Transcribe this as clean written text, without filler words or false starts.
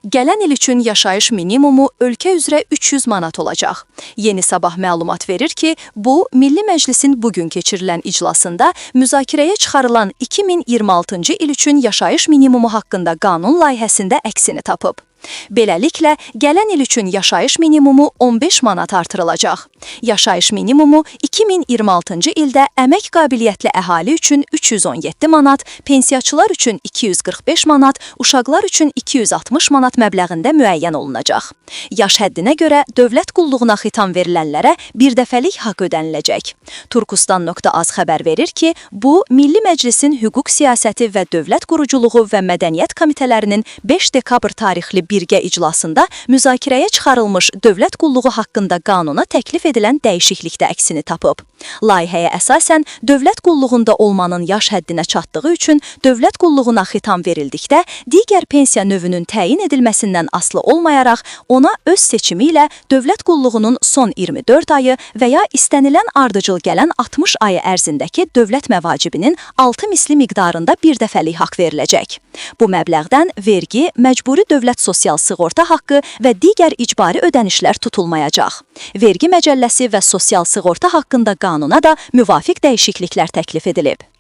Gələn il üçün yaşayış minimumu ölkə üzrə 300 manat olacaq. Yeni Sabah məlumat verir ki, bu Milli Məclisin bu gün keçirilən iclasında müzakirəyə çıxarılan 2026-cı il üçün yaşayış minimumu haqqında qanun layihəsində əksini tapıb. Beləliklə, gələn il üçün yaşayış minimumu 15 manat artırılacaq. Yaşayış minimumu 2026-cı ildə əmək qabiliyyətli əhali üçün 317 manat, pensiyaçılar üçün 245 manat, uşaqlar üçün 260 manat məbləğində müəyyən olunacaq. Yaş həddinə görə dövlət qulluğuna xitam verilənlərə birdəfəlik haqq ödəniləcək. Turkustan.az xəbər verir ki, bu Milli Məclisin Hüquq Siyasəti və Dövlət Quruculuğu və Mədəniyyət Komitələrinin 5 dekabr tarixli birgə iclasında müzakirəyə çıxarılmış dövlət qulluğu haqqında qanuna təklif edilən dəyişiklikdə əksini tapıb. Layihəyə əsasən dövlət qulluğunda olmanın yaş həddinə çatdığı üçün dövlət qulluğuna xitam verildikdə digər pensiya növünün təyin edilməsindən asılı olmayaraq ona öz seçimi ilə dövlət qulluğunun son 24 ayı və ya istənilən ardıcıl gələn 60 ayı ərzindəki dövlət məvacibinin 6 misli miqdarında birdəfəlik haqq veriləcək. Bu məbləğdən vergi, məcburi dövlət sosial sığorta haqqı və digər icbari ödənişlər tutulmayacaq. Vergi məcəlləsi və sosial sığorta haqqında qanuna da müvafiq dəyişikliklər təklif edilib.